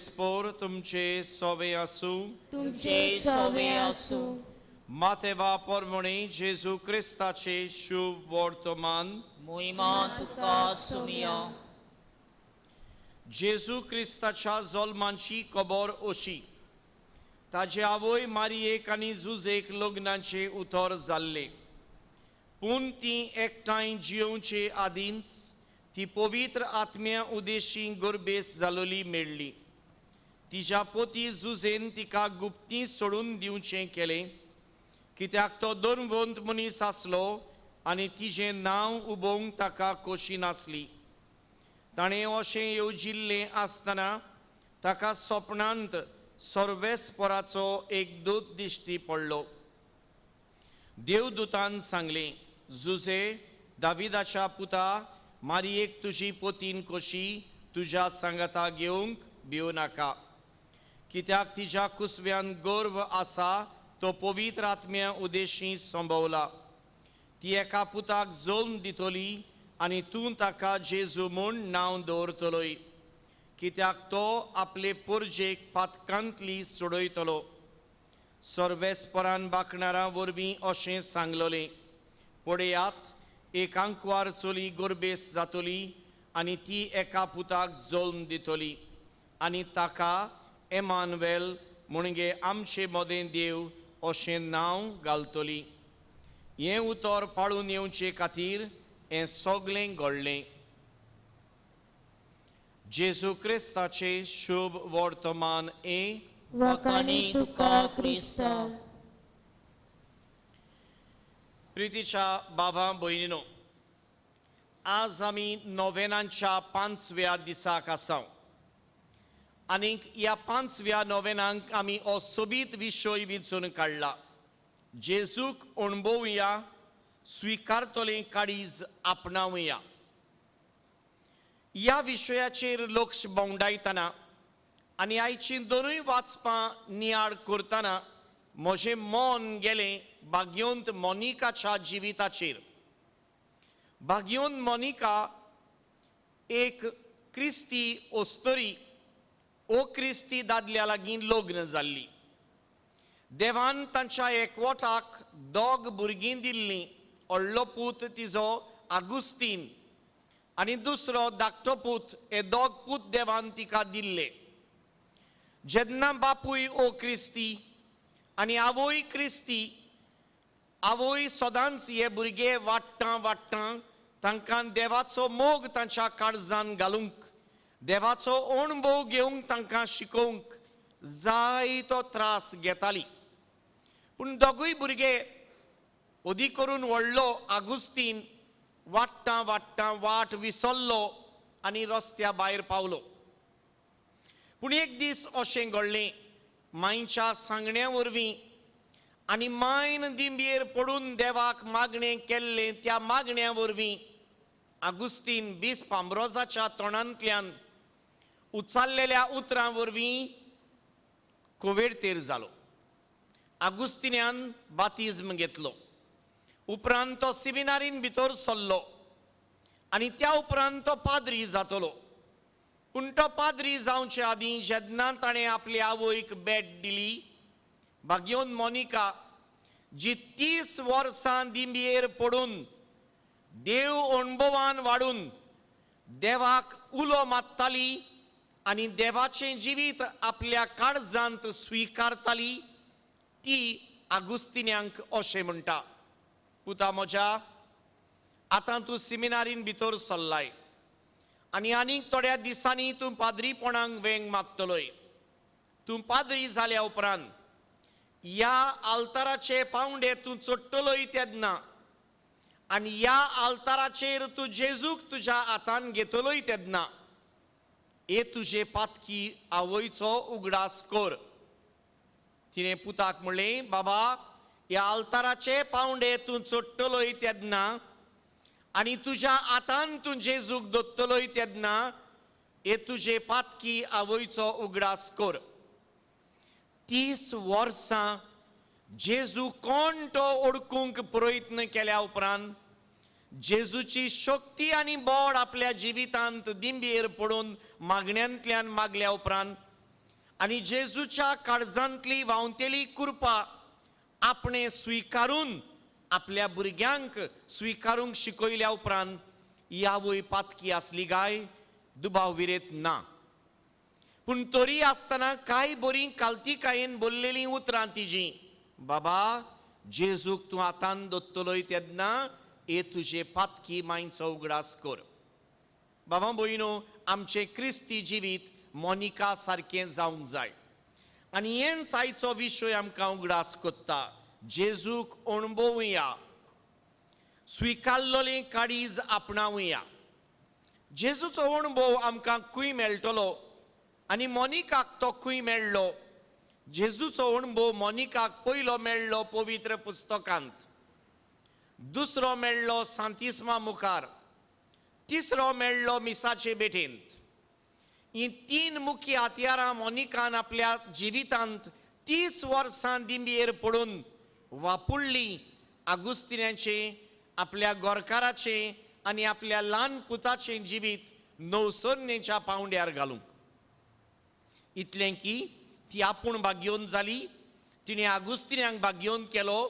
सर्वेस्पोर तुमचे सोवे आसूं. तुमचे सवे आसूं. मातेवा पोरमोणे जेजू क्रिस्ताचे शुभ वर्तमान. मोहिमा तुका सुमिया. जेजू क्रिस्ताच्या जल्मांची खबर अशी. ताजे आवय मारियेक आनी जुजेक लग्नाचें उतर जाल्लें, पूण ती एकठांय जियोवचे आदींच ती पवित्र आत्म्या उदेशी गर्भेस जालोली मेळ्ळी. तिच्या पोती जुजेन तिका गुप्ती सोडून दिवचें केलें, कित्याक तो दोनवंत मनीस आसलो आनी तिजें नांव उबोवंक ताका खोशी नासली. ताणें अशें येवजिल्लें आसतना ताका सपनांत सर्वेस्पराचो एक दूत दिश्टी पडलो. देवदूतान सांगलें, जुजे, दाविदाच्या पुता, मारियेक तुजी पोतीन कशी तुज्या सांगाता घेवंक भिवं नाका, कित्याक तिज्या कुसव्यान गर्व आसा तो पवित्र आत्म्या उदेशी संभवला. ती एका पुताक जल्म दितली आनी तूं ताका जेजू म्हूण नांव दवरतलोय, कित्याक तो आपले पोरजेक पातकांतली सोडयतलो. सर्वेस्परान बाकणारां वरवीं अशें सांगलोलें, पळयात, एक आंकवार चली गर्भेस जातली आनी ती एका पुताक जल्म दितली आनी ताका एमानुएल म्हणजे आमचे मदें देव अशें नांव घालतली. हें उतर पाळून येवचे खातीर हें सगळें घडलें. जेजू क्रिस्ताचें शुभ वर्तमान हें. वाखाणी तुका क्रिस्ता. प्रितीच्या बाबा भयणीनो, आज आमी नोवेनांच्या पांचव्या दिसाक आसा आनीक ह्या पांचव्या नोवेनांक आमी हो सोबीत विशय विंचून काडला, जेजूक अणभवया, स्विकारतलें काळीज आपणावया. ह्या विशयाचेर लक्ष भोंवडायतना आनी आयचीं दोनूय वाचपां नियाळ करतना म्हजें मन गेलें भाग्यवंत मोनिकाच्या जिविताचेर. भाग्यवंत मोनिका एक क्रिस्ती ओस्तरी ओ क्रिस्ती दादल्या लागीं लग्न जाल्ली. देवान तांच्या एकवटाक दोग भुरगीं दिल्लीं. व्हडलो पूत तिजो आगुस्तीन आनी दुसरो धाकटो पूत. हे दोग पूत देवान तिका दिल्ले. जेन्ना बापूय ओ क्रिस्ती आनी आवय क्रिस्ती, आवय सदांच हे भुरगे वाडटा वाडटा तांकां देवाचो मोग तांच्या काळजान घालूंक, देवाचो अणभव घेवंक तांकां शिकोवंक जायतो त्रास घेताली. पूण दोगूय भुरगे, अदी करून व्हडलो आगुस्तीन, वाडटा वाडटा वाट विसरलो आनी रस्त्या भायर पावलो. पूण एक दीस अशें घडलें, मांयच्या सांगण्या वरवीं आनी मायन दिंबयेर पडून देवाक मागणें केल्लें, त्या मागण्या वरवीं आगुस्तीन बीस पांब्रोजाच्या तोंडांतल्यान उचारलेल्या उतरां वरवीं कोवेडतेर जालो. आगुस्तिन्यान बातिज्म घेतलो. उपरांत तो सिमिनारीन भितर सरलो आनी त्या उपरांत तो पाद्री जातलो. पूण तो पाद्री जावचे आदीं जेन्ना ताणें आपले आवयक भेट दिली, भाग्योन मोनिका जी 30 वर्सां दिंबयेर पडून देव अणभवान वाडून देवाक उलो मारताली आनी देवाचें जिवीत आपल्या काळजांत स्विकारताली, ती आगुस्तिन्यांक अशें म्हणटा, पुता म्हज्या, आतां तूं सिमिनारीन भितर सरलाय आनी आनीक थोड्या दिसांनी तूं पाद्रीपणाक वेंग मागतलोय. तूं पाद्री जाल्या उपरांत ह्या आल्ताराचे पावंडे तूं चडटलोय तेन्ना आनी ह्या आल्ताराचेर तूं जेजूक तुज्या हातान घेतलोय तेन्ना हे तुजे पातकी आवयचो उगडास कर. तिणें पुताक म्हणलें, बाबा, ह्या आल्ताराचे पावंडे तूं चडटलोय तेन्ना आनी तुज्या हातान तूं जेजूक दोत्तलोय तेन्ना हे तुजे पातकी आवयचो उगडास कर. 30 वर्सां जेजू कोण तो ओडकूंक प्रयत्न केल्या उपरांत जेजूची शक्ती आनी बळ आपल्या जिवितांत दिंबयेर पडून मागण्यांतल्यान मागल्या उपरांत आनी जेजूच्या काळजांतली व्हांवतेली कृपा आपणें स्विकारून आपल्या भुरग्यांक स्विकारूंक शिकयल्या उपरांत ही आवय पातकी आसली काय दुबाव विरेत ना. पूण तरी आसतना कांय बरीं कालतिकायेन बोल्लेलीं उतरां तिजीं, बाबा जेजूक तूं हातान दोत्तलोय तेन्ना हे तुजे पातकी मांयचो उगडास कर. बाबा भयणो, आमचें क्रिस्ती जिवीत मोनिका सारकें जावंक जाय. आनी हेंच आयचो विशय आमकां उगडास कोत्ता. जेजूक अणभवया, स्विकारलोलें काळीज आपणावया. जेजूचो अणभव आमकां खंय मेळटलो आनी मोनिकाक तो खंय मेळ्ळो? जेजूचो अणभव मोनिकाक पयलो मेळ्ळो पवित्र पुस्तकांत, दुसरो मेळ्ळो सांतिस्मा मुखार, तिसरो मेळ्ळो मिसाचे भेटेंत. ही तीन मुख्य हत्यारां मोनिकान आपल्या जिवितांत 30 वर्सां दिंबयेर पडून वापुडली. आगुस्तिन्याचें, आपल्या गोरकाराचें आनी आपल्या ल्हान पुताचें जिवीत नवसरणेच्या पांवड्यार घालूंक. इतलें की ती आपूण भाग्योवन जाली, तिणें आगुस्तिन्यांक भाग्योवन केलो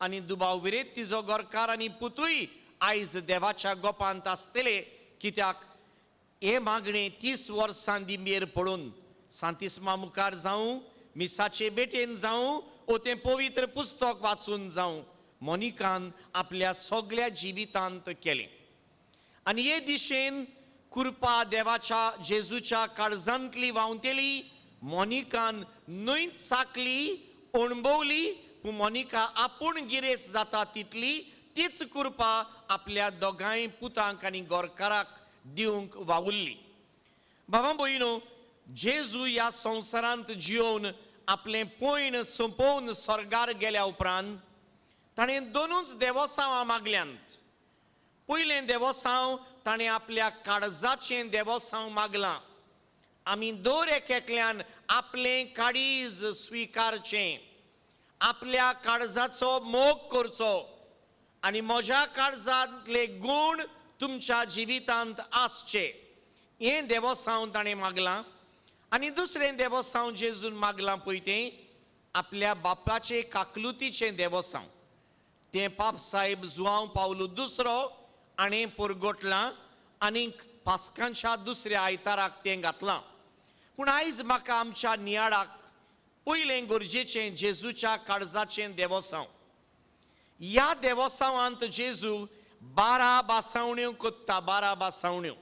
आनी दुबाव विरेत तिजो गोरकार आनी पुतूय आयज देवाच्या गोपांत आसतले. कित्याक हे मागणें 30 वर्सां दिंबयेर पडून सांतिस्मा मुखार जावं, मिसाचे भेटेन जावं, ओ तें पवित्र पुस्तक वाचून जावं, मोनिकान आपल्या सगल्या जिवितांत केलें. आनी हे दिशेन कृपा देवाच्या जेजूच्या काळजांतली व्हांवतेली मोनिकान न्हय चाकली, अणभवली, पूण मोनिका आपूण गिरेस्त जाता तितली तीच कृपा आपल्या दोगांय पुतांक आनी गोरकाराक दिवंक वावुरली. बाबा भयणो, जेजू ह्या संवसारांत जियोवन आपलें पयण सोंपोवन स्वर्गार गेल्या उपरांत ताणें दोनूच देवोसांवां मागल्यांत. पयलें देवोसांव ताणें आपल्या काळजाचें देवोसांव मागलां. आमी दर एक एकल्यान आपलें काळीज स्विकारचें, आपल्या काळजाचो मोग करचो आनी म्हज्या काळजांतले गूण तुमच्या जिवितांत आसचे, हें देवोसांव ताणें मागलां. आनी दुसरें देवोसांव जेजून मागलां पळय तें आपल्या बापाचे काकलुतीचें देवोसांव. तें पाप साहेब जुआंव पावलू दुसरो आनी परगटलां आनीक पास्कांच्या दुसऱ्या आयताराक तें घातलां. पूण आयज म्हाका आमच्या नियाळाक पयलें गरजेचें जेजूच्या काळजाचें देवोसांव. ह्या देवोसांवांत जेजू 12 बासावण्यो कोत्ता, 12 बासावण्यो.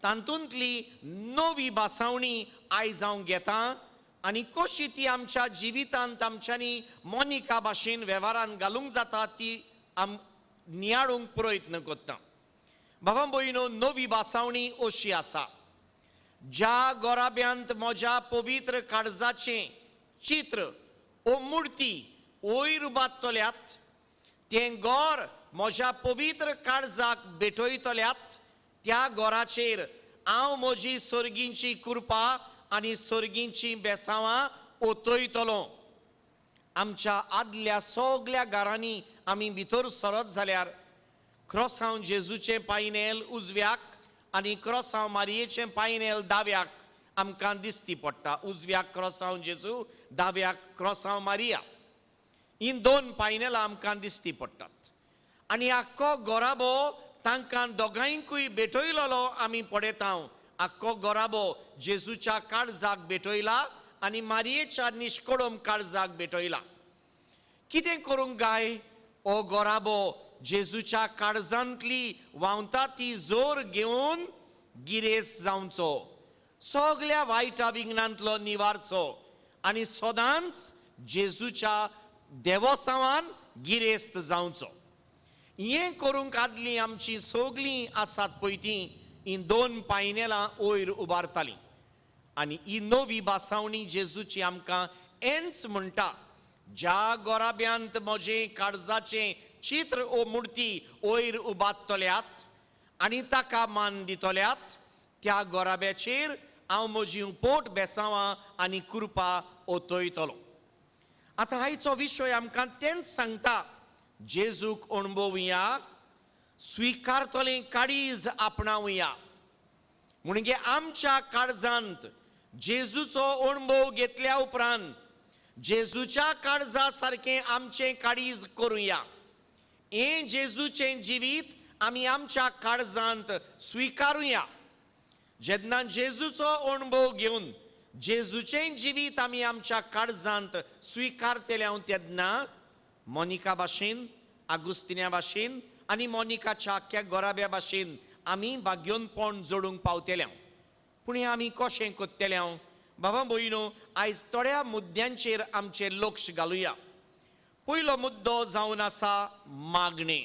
तातूंतली नवी बासावणी आयज हांव घेतां आनी कशी ती आमच्या जिवितांत आमच्यांनी मोनिका भाशेन वेव्हारान घालूंक जाता ती आम नियाळूंक प्रयत्न करता. बाबा भयणो, नवी बासावणी अशी आसा. ज्या गोराब्यांत म्हज्या पवित्र काळजाचें चित्र ओ मुर्ती वयर उबारतल्यात, तें गोर म्हज्या पवित्र काळजाक भेटयतल्यात, त्या गोराचेर हांव म्हजी सर्गींची कृपा आनी सर्गींची बेसांवां ओतयतलो. आमच्या आदल्या सगल्या घरांनी आमी भितर सरत जाल्यार क्रोसांव जेजूचें पायनेल उजव्याक आनी क्रोसांव मारयेचें पायनेल दाव्याक आमकां दिसती पडटा. उजव्याक क्रोसांव जेजू, दाव्याक क्रोसांव मारिया, ही दोन पायनेलां आमकां दिसती पडटात. आनी आख्खो गोराबो तांकां दोगांयकूय भेटयलोलो आमी पळयता. आख्खो गोराबो जेजूच्या काळजाक भेटयला आनी मारयेच्या निश्कोळम काळजाक भेटयला. कितें करूंक गाय ओ गोराबो जेजूच्या काळजांतली व्हांवता ती जोर घेवन गिरेस्त जावचो, सगल्या वायटा विघ्नांतलो निवारचो आनी सदांच जेजूच्या देवोसांवान गिरेस्त जावचो. हें करूंक आदलीं आमची सगलीं आसात पळय तीं हीं दोन पायनेलां वयर उबारतालीं. आनी ही नवी बासावणी जेजूची आमकां हेंच म्हणटा, ज्या गोराब्यांत म्हजें काळजाचें चित्र ओ मुर्ती वयर उबारतल्यात आनी ताका मान दितल्यात, त्या गोराब्याचेर हांव म्हजी पोट बेसांवां आनी कृपा ओतयतलो. आतां आयचो विशय आमकां तेंच सांगता, जेजूक अणभवया, स्विकारतलें काळीज आपणावया. म्हणजे आमच्या काळजांत जेजूचो अणभव घेतल्या उपरांत जेजूच्या काळजा सारकें आमचें काळीज करुया. हें जेजूचें जिवीत आमी आमच्या काळजांत स्विकारुया. जेन्ना जेजूचो अणभव घेवन जेजूचें जिवीत आमी आमच्या काळजांत स्विकारतले तेन्ना मोनिका भाशेन, आगुस्तिन्या भाशेन आनी मोनिकाच्या आख्ख्या गोराब्या भाशेन आमी भाग्योनपण जोडूंक पावतले. पूण हें आमी कशें करतले? बाबा भयणो, आयज थोड्या मुद्द्यांचेर आमचें लक्ष घालुया. पयलो मुद्दो जावन आसा मागणें.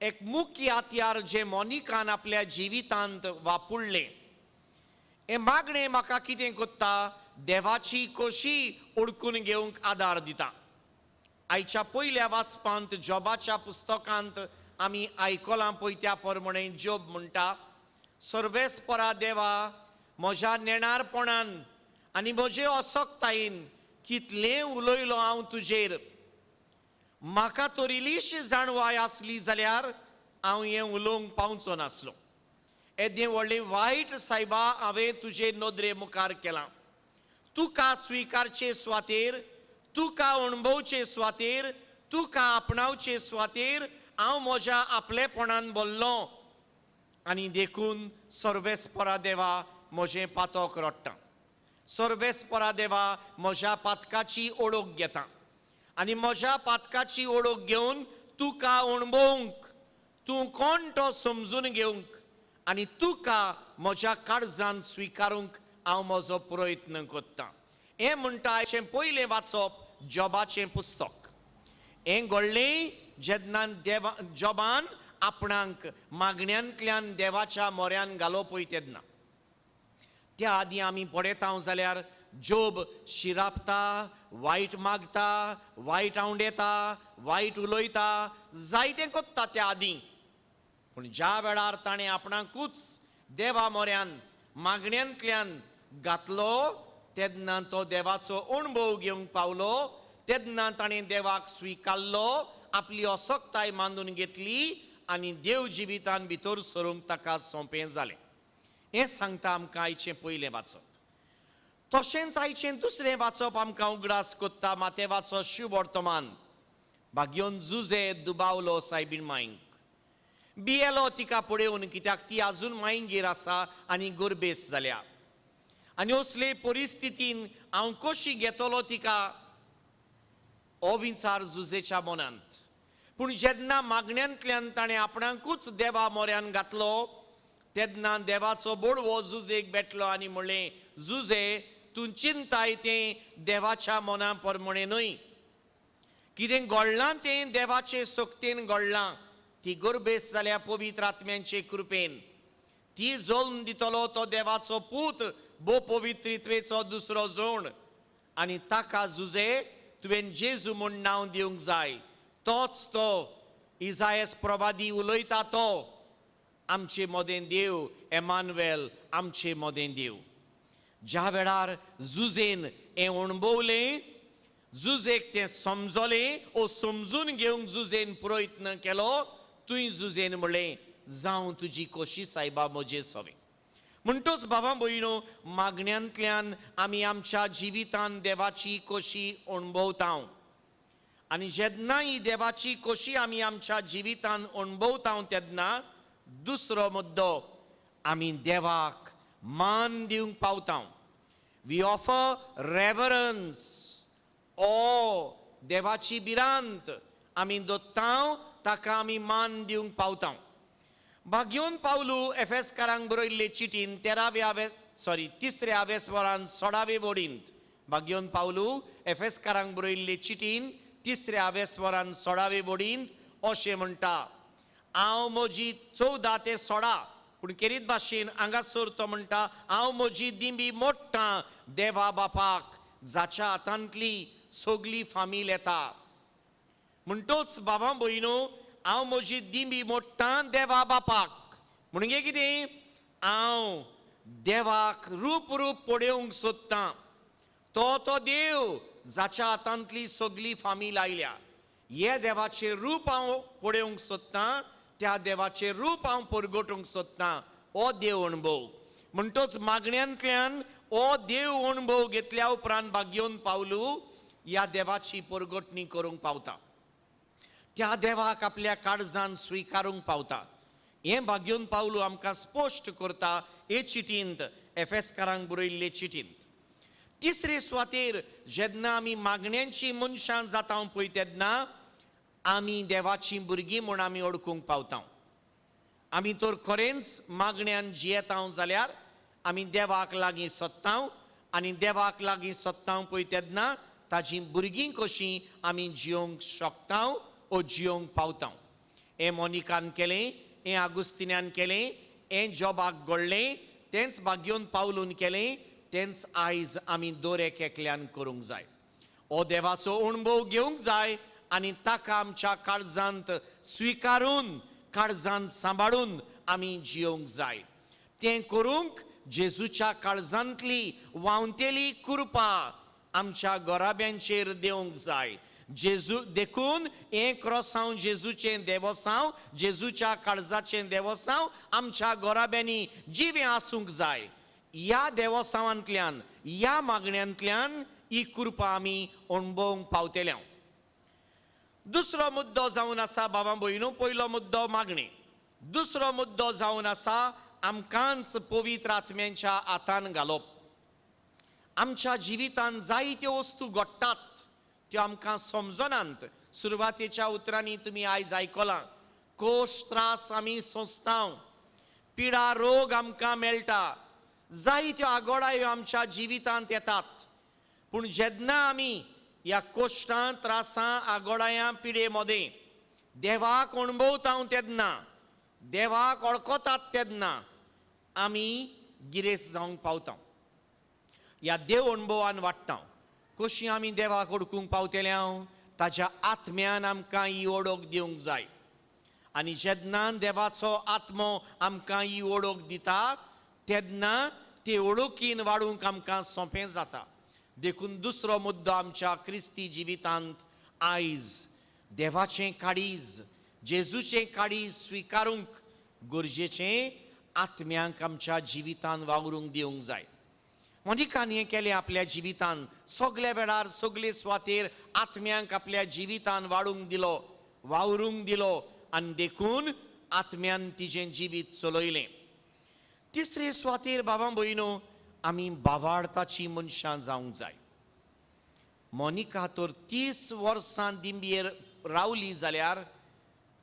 एक मुख्य हत्यार जें मोनिकान आपल्या जिवितांत वापरलें. हें मागणें म्हाका कितें करता? देवाची कशी ओळखून घेवंक आदार दिता. आयच्या पयल्या वाचपांत जॉबाच्या पुस्तकांत आमी आयकलां पळय त्या प्रमाणे जोब म्हणटा, सर्वेस्परा देवा, म्हज्या नेणारपणान आनी म्हजे असक्तायेन कितलें उलयलो हांव तुजेर. म्हाका तर इल्लीशी जाणवाय आसली जाल्यार हांव हें उलोवंक पावचो नासलो. येदें व्हडलें वायट सायबा हांवें तुजे नदरे मुखार केलां. तुका स्विकारचे सुवातेर, तुका अणभवचे सुवातेर, तुका आपणावचे सुवातेर हांव म्हज्या आपलेपणान बोल्लो आनी देखून सर्वेस्परा देवा म्हजें पातक रडटा. सर्वेस्परा देवा म्हज्या पातकाची ओळख घेता आनी म्हज्या पातकाची ओळख घेवन तुका अणभवंक, तूं कोण तो समजून घेवंक आनी तुका म्हज्या काळजान स्विकारूंक हांव म्हजो प्रयत्न करतां. हें म्हणटा आयचें पयलें वाचप जॉबाचें पुस्तक. हें घडलें जेन्ना देवा जॉबान आपणाक मागण्यांतल्यान देवाच्या मोऱ्यान घालो पळय तेन्ना. त्या आदीं आमी पळयता जाल्यार जोब शिरापता, वायट मागता, वायट आंवडेता, वायट उलयता, जायतें करता त्या आदीं. पूण ज्या वेळार ताणें आपणाकूच देवा मोऱ्यान मागण्यांतल्यान घातलो तेन्ना तो देवाचो अणभव घेवंक पावलो. तेन्ना ताणें देवाक स्विकारलो, आपली असक्ताय मानून घेतली आनी देव जिवितान भितर सरूंक ताका सोंपें जालें. हें सांगता आमकां आयचें पयलें वाचप. तशेंच आयचें दुसरें वाचप आमकां उगडास कोत्ता मातेवाचो शुभवर्तमान. भाग्योन जुजे दुबावलो सायबीण मांयक, बियेलो तिका पळोवन कित्याक ती आजून मांयगेर आसा आनी गोरबेस जाल्या आनी असले परिस्थितीन हांव कशी घेतलो तिका, हो विचार जुजेच्या मनांत. पूण जेन्ना मागण्यांतल्यान ताणें आपणाकूच देवा मोऱ्यान घातलो तेन्ना देवाचो बोडवो जुजेक भेटलो आनी म्हणलें, जुजे तूं चिंताय तें देवाच्या मना प्रमाणें न्हय. कितें घडलां तें देवाचे सक्तेन घडलां. ती गोरबेस जाल्या पवित्र आत्म्यांचे कृपेन. ती जल्म दितलो तो देवाचो पूत, भो पवित्रित्वेचो दुसरो जोण आनी ताका जुजे तुवें जेजू म्हूण नांव दिवंक जाय. तोच तो इजायस प्रवादी उलयता तो आमचे मदें देव, एमानुएल आमचे मदें देव. ज्या वेळार जुजेन हें अणभवलें, जुजेक तें समजलें ओ समजून घेवंक जुजेन प्रयत्न केलो, तुवें जुजेन म्हणलें, जावं तुजी कोशी सायबा म्हजे सवें. म्हणटूच बाबा भयणो, मागण्यांतल्यान आमी आमच्या जिवितान देवाची कोशी अणभवता आनी जेन्ना ही देवाची कोशी आमी आमच्या जिवितान अणभवता तेन्ना दुसरो मुद्दो आमी देवाक मान दिवंक पावता. We offer reverence, ओ देवाची भिरांत आमी दत्ता, ताका आमी मान दिवंक पावता. भाग्योन पावलू एफेसकारांक बरयल्ले चिटीन तिसऱ्या वेसवरान 16वे वडींत, भाग्योन पावलू एफेसकारांक बरयल्ले चिटीन तिसऱ्या वेसवरान 16वे वडींत अशें म्हणटा, हांव म्हजी 14 ते 16, पूण केरीत भाशेन हांगासर तो म्हणटा, हांव म्हजी दिंबी मोडटां देवा बापाक जाच्या हातांतली सगली फामील येता. म्हणटोच बाबा भयणो, हांव म्हजी दिंबी मोडटां देवा बापाक. म्हणगे कितें? हांव देवाक रूप रूप पळोवंक सोदतां. तो तो देव जाच्या हातांतली सगली फामील आयल्या. हे देवाचें रूप हांव पळोवंक सोदतां, त्या देवाचें रूप हांव परगटूंक सोदतां. हो देव अणभव. म्हणटोच मागण्यांतल्यान हो देव अणभव घेतल्या उपरांत भाग्योन पावलू ह्या देवाची परगटणी करूंक पावता, त्या देवाक आपल्या काळजान स्विकारूंक पावता. हें भाग्योन पावलू आमकां स्पश्ट करता हे चिटींत, एफेसकारांक बरयल्ले चिटींत. तिसरे सुवातेर जेन्ना आमी मागण्यांची मनशां जाता पळय तेन्ना आमी देवाची भुरगीं म्हूण आमी वळखूंक पावता. आमी तर खरेंच मागण्यान जियेता जाल्यार आमी देवाक लागीं सोदता आनी देवाक लागीं सोदता पळय तेन्ना ताजी भुरगीं कशीं आमी जियोंक शकता ओ जियोंक पावता. हें मोनिकान केलें, हें आगुस्तिन्यान केलें, हें जॉबाक घडलें, तेंच भाग्योन पावलून केलें, तेंच आयज आमी दर एक एकल्यान करूंक जाय. हो देवाचो अणभव घेवंक जाय आनी ताका आमच्या काळजांत स्विकारून, काळजांत सांबाळून आमी जियोंक जाय. तें करूंक जेजूच्या काळजांतली व्हांवतेली कृपा आमच्या गोराब्यांचेर देवंक जाय. जेजू देखून हें क्रोसांव जेजूचें देवोसांव, जेजूच्या काळजाचें देवोसांव आमच्या गोराब्यांनी जिवें आसूंक जाय. ह्या देवोसांवांतल्यान, ह्या मागण्यांतल्यान ही कृपा आमी अणभवंक पावतले. दुसरो मुद्दो जावन आसा बाबा भयणू, पयलो मुद्दो मागणी, दुसरो मुद्दो जावन आसा आमकांच पवित्र आत्म्यांच्या हातान घालप. आमच्या जिवितांत जायत्यो वस्तू घडटात त्यो आमकां समजनात. सुरवातेच्या उतरांनी तुमी आयज आयकलां, कोश त्रास आमी सोंसता, पिडा रोग आमकां मेळटा, जायत्यो आगोळायो आमच्या जिवितांत येतात. पूण जेन्ना आमी ह्या कोश्टां, त्रासां, आगोळायां, पिडे मदें देवाक अणभवता तेन्ना, देवाक वळखतात तेन्ना आमी गिरेस्त जावंक पावता. ह्या देव अणभवान वाडटा. कशी आमी देवाक वळखूंक पावतले? ताच्या आत्म्यान आमकां ही वळख दिवंक जाय. आनी जेन्ना देवाचो आत्मो आमकां ही वळख दिता तेन्ना ते वळखीन वाडूंक आमकां सोंपें जाता. देखून दुसरो मुद्दो आमच्या क्रिस्ती जिवितांत आयज देवाचें काळीज, जेजूचें काळीज स्विकारूंक गरजेचें आत्म्यांक आमच्या जिवितांत वावरूंक दिवंक जाय. मोनिकान हें केलें आपल्या जिवितांत, सगल्या वेळार सगले सुवातेर आत्म्यांक आपल्या जिवितांत वाडूंक दिलो, वावरूंक दिलो आनी देखून आत्म्यान तिजें जिवीत चलयलें. तिसरे सुवातेर बाबा भयणो आमी बावाडताची मनशां जावंक जाय. मोनिका तर 30 वर्सां दिंबयेर रावली जाल्यार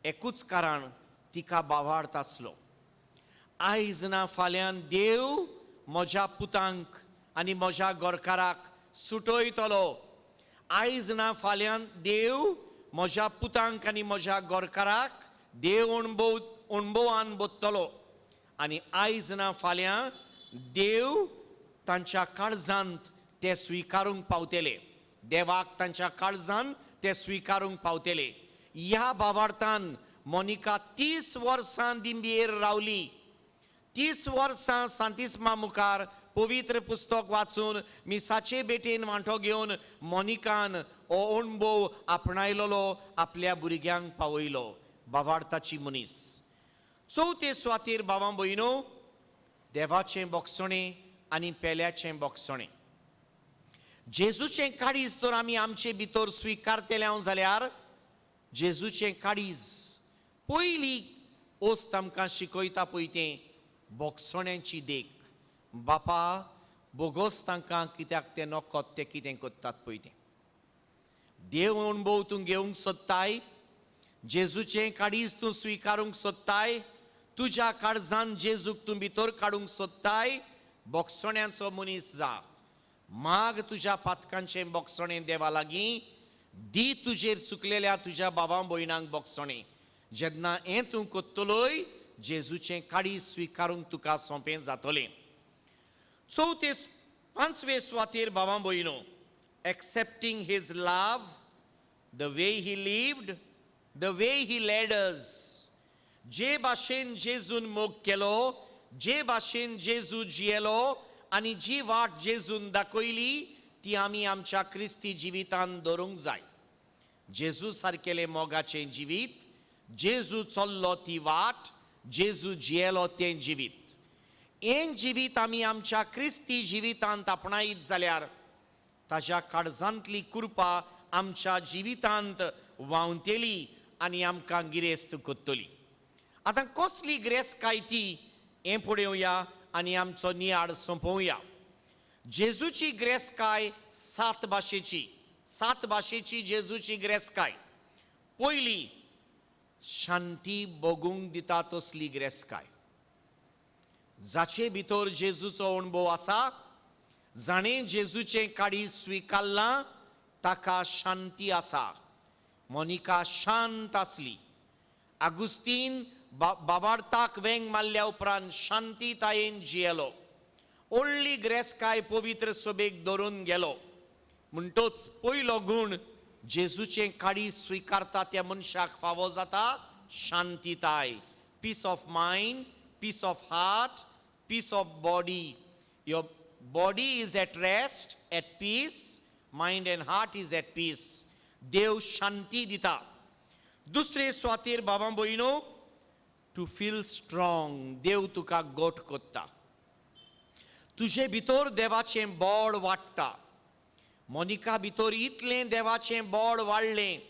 एकूच कारण, तिका बावार्थ आसलो. आयज ना फाल्यां देव म्हज्या पुतांक आनी म्हज्या गोरकाराक सुटयतलो. आयज ना फाल्यां देव म्हज्या पुतांक आनी म्हज्या गोरकाराक देव अणभवान बदतलो. आनी आयज ना फाल्यां देव तांच्या काळजांत ते स्विकारूंक पावतले, देवाक तांच्या काळजांत ते स्विकारूंक पावतले. ह्या बावार्थान मोनिका 30 वर्सां दिंबयेर रावली. 30 वर्सां सांतिस्मा मुखार पवित्र पुस्तक वाचून मिसाचे बेटेन वांटो घेवन मोनिकान हो अणभव आपणायलोलो, आपल्या भुरग्यांक पावयलो. बावार्थाची मनीस. चवथे सुवातेर बाबा भयणो देवाचें बोगसणें आनी पेल्याचें बोगसणें. जेजूचें काळीज तर आमी आमचे भितर स्विकारतले जाल्यार जेजूचें काळीज पयली ओस्त आमकां शिकयता पळय तें बोगसण्यांची देख. बापा बोगोस तांकां कित्याक तें नकोत तें कितें करतात पळय तें. देव अणभव तूं घेवंक सोदताय, जेजूचें काळीज तूं स्विकारूंक सोदताय, तुज्या काळजान जेजूक तूं भितर काडूंक सोदताय, बोगसण्यांचो मनीस जा. माग तुज्या पातकांचें बोगसणें देवा लागीं दी, तुजेर चुकलेल्या तुज्या बाबा भयणांक बोगसणें. जेन्ना हें तूं करतलोय जेजूचें काळीज स्विकारूंक तुका सोंपें जातलें. चवथे पांचवे सुवातेर बाबा भयणो accepting his love, the way he lived, the way he led us. जे भाशेन जेजून मोग केलो, जे भाशेन जेजू जियेलो आनी जी वाट जेजून दाखयली ती आमी आमच्या क्रिस्ती जिवितान दवरूंक जाय. जेजू सारकेलें मोगाचें जिवीत, जेजू चल्लो ती वाट, जेजू जियेलो तें जिवीत. हें जिवीत आमी आमच्या क्रिस्ती जिवितांत आपणायत जाल्यार ताज्या काळजांतली कृपा आमच्या जिवितांत व्हांवतली आनी आमकां गिरेस्त करतली. आतां कसली गिरेस्तकाय ती हें पळोवया आनी आमचो नियाळ सोंपोवया. जेजूची गिरेस्तकाय सात भाशेची, सात भाशेची जेजूची गिरेस्तकाय. पयली, शांती भोगूंक दिता तसली गिरेस्तकाय. जाचे भितर जेजूचो अणभव आसा, जाणें जेजूचें काळीज स्विकारलां ताका शांती आसा. मोनिका शांत आसली. आगुस्तीन बाबार्ताक वेंग मारल्या उपरांत शांतीतायेन जियेलो. व्हडली गिरेस्तकाय पवित्र सभेक धरून गेलो. म्हणटोच पयलो गूण जेजूचें काळीज स्विकारता त्या मनशाक फावो जाता शांतीताय, peace of mind, peace of heart, peace of body. Your body is at rest, at peace, mind and heart is at peace. देव शांती दिता. दुसरे सुवातेर बाबा भयणो, टू फील स्ट्रॉंग. देव तुका गोट कोत्ता, तुजे भितर देवाचें बोड वाडटा. मोनिका भितर इतलें देवाचें बोड वाडलें,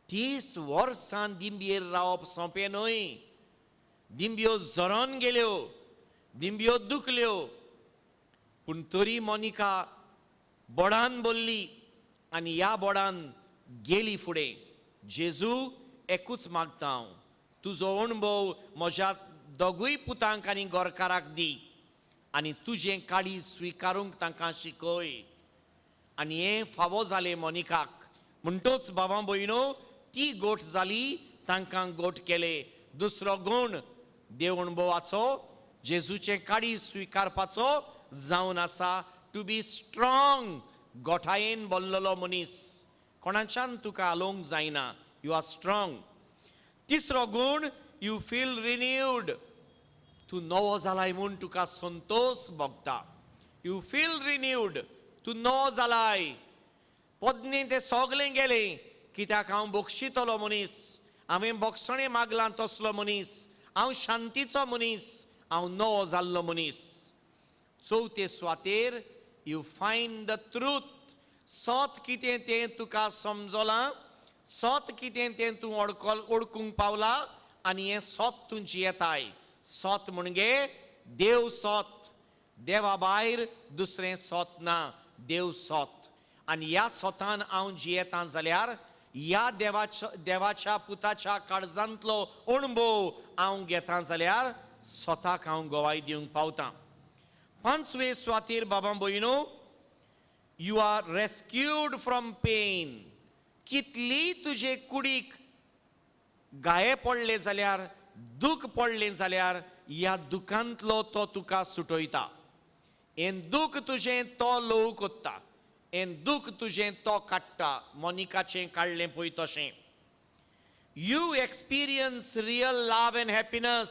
30 वर्सां दिंबयेर रावप सोंपें न्हय. दिंब्यो झरोन गेल्यो, दिंब्यो दुखल्यो, पूण तरी मोनिका बोडान बोल्ली आनी ह्या बोडान गेली फुडें. जेजू, एकूच मागता हांव, तुजो अणभव म्हज्या दोगूय पुतांक आनी गोरकाराक दी आनी तुजें काळीज स्विकारूंक तांकां शिकय. आनी हें फावो जालें मोनिकाक. म्हणटोच बाबा भयणो, ती गोट जाली, तांकां गोट केले. दुसरो गूण देव अणभवाचो, जेजूचें काळीज स्विकारपाचो जावन आसा टू बी स्ट्रॉंग. गोठायेन बोल्लेलो मनीस, कोणाच्यान तुका हालोवंक जायना, you are strong. तिसरो गूण, you feel renewed. तूं नवो जालाय म्हूण तुका संतोश भोगता. You feel renewed, तूं नवो जालाय. पोदने तें सगलें गेलें, कित्याक हांव बक्षितलो मनीस, हांवें बक्षणें मागलां तसलो मनीस, हांव शांतीचो मनीस, हांव नवो जाल्लो मनीस. चवथे सुवातेर, you find the truth. सत कितें तें तुका समजलां, सत कितें तें तूं वळखूंक पावला आनी हें सत तूं जियेताय. सत म्हणजे देव सत, देवा भायर दुसरें सत ना, देव सत. आनी ह्या सतान हांव जियेतां जाल्यार ह्या देवाच्या पुताच्या काळजांतलो अणभव हांव घेता जाल्यार स्वताक हांव गवाय दिवंक पावतां. पांचवे सुवातेर बाबा भयणो, you are rescued from pain. कितली तुजे कुडीक गाये पडले जाल्यार, दूख पडलें जाल्यार ह्या दुखांतलो तो तुका सुटयता. हें दूख तुजें तो ल्हव कोत्ता, हें दूख तुजें तो काडटा. मोनिकाचें काडलें पळय तशें. You experience real love and happiness.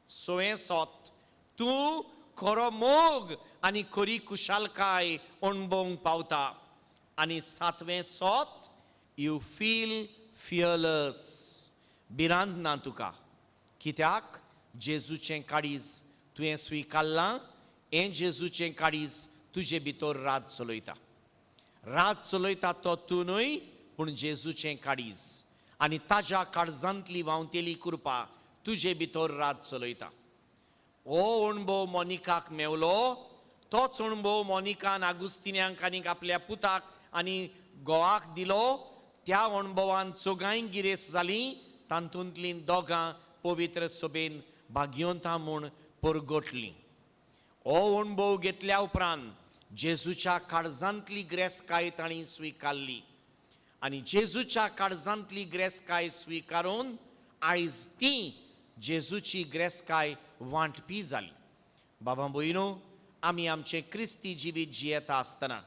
सवें सोत, तूं खरो मोग आनी खरी खुशालकाय अणभवंक पावता. आनी सातवें सोत, you feel fearless. भिरांत ना तुका, कित्याक जेजूचें काळीज तुवें स्विकारलां. हें जेजूचें काळीज तुजे भितर रात चलयता. रात चलयता तो तूं न्हय, पूण जेजूचें काळीज आनी ताज्या काळजांतली व्हांवतेली कृपा तुजे भितर रात चलयता. हो अणभव मोनिकाक मेवलो, तोच अणभव मोनिकान आगुस्तिन्यांक आनी आपल्या पुताक आनी घोवाक दिलो. त्या अणभवान चोगांय गिरेस्त जालीं, तातूंतलीं दोगां पवित्र सभेन भाग्यवंतां म्हूण परगटलीं. हो अणभव घेतल्या उपरांत जेजूच्या काळजांतली गिरेस्तकाय तांणी स्विकारली आनी जेजूच्या काळजांतली गिरेस्तकाय स्विकारून आयज ती जेजूची गिरेस्तकाय वांटपी जाली. बाबा भयणो, आमी आमचें क्रिस्ती जिवीत जियेता आसतना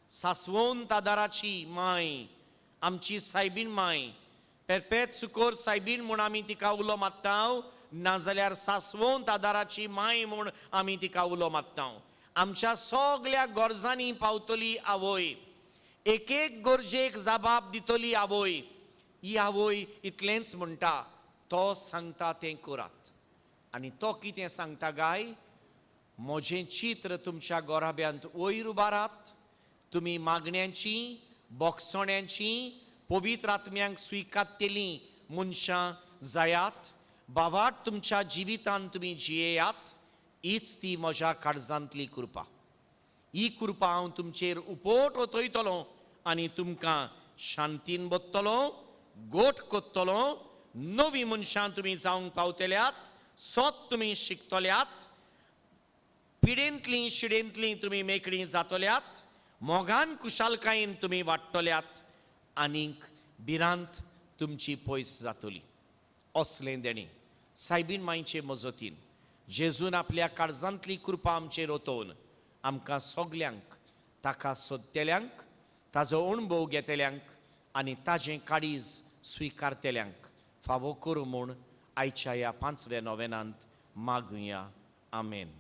सासवंत आदाराची माय, आमची सायबीण माय, पेरपेत सुकोर सायबीण म्हूण आमी तिका उलो मारता, नाजाल्यार सासवंत आदाराची माय म्हूण आमी तिका उलो मारता. आमच्या सगल्या गरजांनी पावतली आवय, एक एक गरजेक जबाब दितली आवय. ही आवय इतलेंच म्हणटा, तो सांगता तें करात. आनी तो कितें सांगता गाय? म्हजें चित्र तुमच्या गोराब्यांत वयर उबारात. तुमी मागण्यांची, बोगसोण्यांची, पवित्र आत्म्यांक स्विकारतलीं मनशां जायात. बावाट तुमच्या जिवितान तुमी जियेयात. हीच ती म्हज्या काळजांतली कृपा. ही कृपा हांव तुमचेर उपोट ओतयतलो आनी तुमकां शांतीन बत्तलो, गोट कोत्तलो. नवी मनशां तुमी जावंक पावतल्यात, सोत तुमी शिकतल्यात, पिडेंतलीं शिडेंतलीं तुमी मेकळीं जातल्यात, मोगान कुशालकायेन तुमी वाडटल्यात आनीक भिरांत तुमची पयस जातली. असलें देणें सायबीन मांयचे मजतीन जेजून आपल्या काळजांतली कृपा आमचेर ओतोवन आमकां सगल्यांक, ताका सोदतल्यांक, ताजो अणभव घेतल्यांक आनी ताजें काळीज स्विकारतल्यांक फावो करूं म्हूण आयच्या ह्या पांचव्या नोवेनांत मागुया. आमेन.